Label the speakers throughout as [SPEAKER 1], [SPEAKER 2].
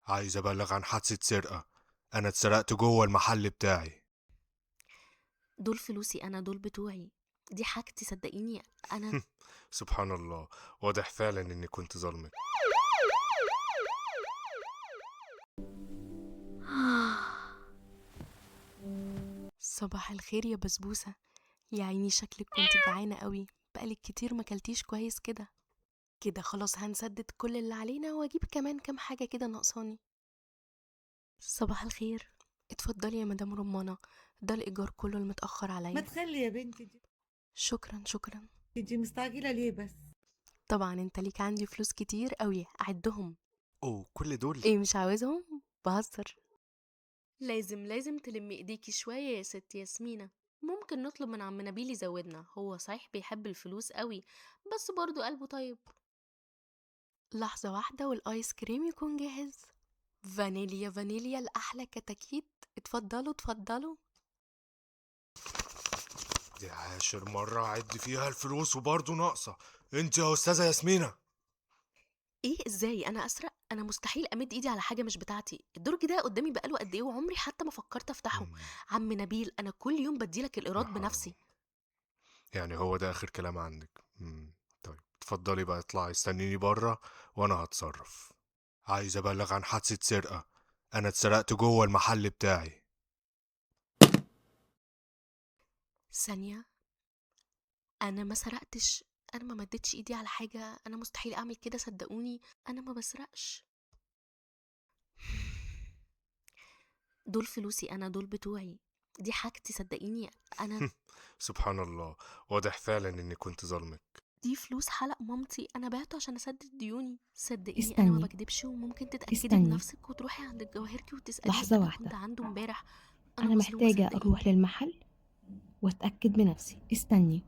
[SPEAKER 1] عايز أبلغ عن حادثة سرقة، أنا اتسرقت جوه المحل بتاعي.
[SPEAKER 2] دول فلوسي أنا، دول بتوعي، دي حاجتي، صدقيني أنا.
[SPEAKER 1] سبحان الله، واضح فعلا إني كنت ظلمك.
[SPEAKER 2] صباح الخير يا بسبوسة. يا عيني شكلك كنت جعانة قوي، بقالك كتير ما كلتيش كويس كده. كده خلاص هنسدد كل اللي علينا واجيب كمان كام حاجة كده ناقصاني. صباح الخير، اتفضلي يا مدام رمانة، ده الإيجار كله المتأخر عليا.
[SPEAKER 3] ما تخلي يا بنتي دي.
[SPEAKER 2] شكرا شكرا.
[SPEAKER 3] دي مستعجلة ليه بس؟
[SPEAKER 2] طبعا انت ليك عندي فلوس كتير قوي، أعدهم.
[SPEAKER 1] أوه كل دول؟
[SPEAKER 2] ايه مش عاوزهم؟ بهزر. لازم تلمي ايديكي شوية يا ست ياسمينة. ممكن نطلب من عم نبيل يزودنا، هو صحيح بيحب الفلوس قوي بس برضو قلبه طيب. لحظة واحدة والآيس كريم يكون جاهز. فانيليا فانيليا الأحلى كتاكيت، اتفضلوا اتفضلوا.
[SPEAKER 1] دي 10 مرة أعد فيها الفلوس وبرضو ناقصة. انت يا أستاذة ياسمينة.
[SPEAKER 2] ايه ازاي انا اسرق؟ انا مستحيل امد ايدي على حاجة مش بتاعتي. الدرج ده قدامي بقاله قد ايه وعمري حتى ما فكرت افتحه. عم نبيل انا كل يوم بديلك الايراد بنفسي.
[SPEAKER 1] يعني هو ده اخر كلام عندك؟ طيب اتفضلي بقى، اطلعي استنيني بره وانا هتصرف. عايز ابلغ عن حادثه سرقه، انا اتسرقت جوه المحل بتاعي.
[SPEAKER 2] ثانية، انا ما سرقتش، انا ما مدتش ايدي على حاجة، انا مستحيل اعمل كده، صدقوني انا ما بسرقش. دول فلوسي انا، دول بتوعي، دي حاجتي، صدقيني انا.
[SPEAKER 1] سبحان الله، واضح فعلا اني كنت ظلمك.
[SPEAKER 2] دي فلوس حلق مامتي، انا بعته عشان اسدد ديوني، صدقيني انا ما بكدبش، وممكن تتاكدي بنفسك وتروحي عند الجواهرجي وتسالي.
[SPEAKER 4] لحظة
[SPEAKER 2] انا
[SPEAKER 4] واحدة،
[SPEAKER 2] كنت عنده امبارح.
[SPEAKER 4] انا محتاجه اروح للمحل واتاكد بنفسي. استني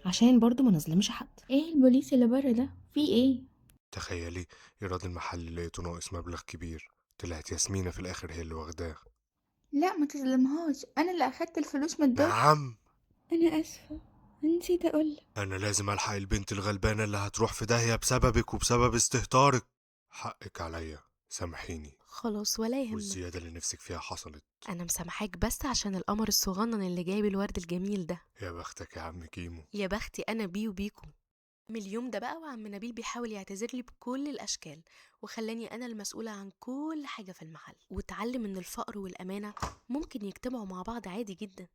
[SPEAKER 4] عشان برضو ما نظلمش حد.
[SPEAKER 5] ايه البوليس اللي بره ده؟ في ايه؟
[SPEAKER 1] تخيلي ايراد المحل لقيته ناقص مبلغ كبير، طلعت ياسمينة في الاخر هي اللي واخداه.
[SPEAKER 5] لا ما تظلمهاش، انا اللي اخدت الفلوس من الدرج.
[SPEAKER 1] نعم
[SPEAKER 5] انا اسفه نسيت اقول.
[SPEAKER 1] انا لازم الحق البنت الغلبانه اللي هتروح في داهية بسببك وبسبب استهتارك. حقك عليا، سامحيني.
[SPEAKER 2] خلاص ولا يهمك،
[SPEAKER 1] والزيادة اللي نفسك فيها حصلت.
[SPEAKER 2] انا مسامحاك بس عشان القمر الصغنن اللي جايب الورد الجميل ده.
[SPEAKER 1] يا بختك يا عم كيمو.
[SPEAKER 2] يا بختي انا بيه وبيكو. من اليوم ده بقى وعم نبيل بيحاول يعتذر لي بكل الاشكال، وخلاني انا المسؤولة عن كل حاجة في المحل، واتعلم ان الفقر والامانة ممكن يجتمعوا مع بعض عادي جدا.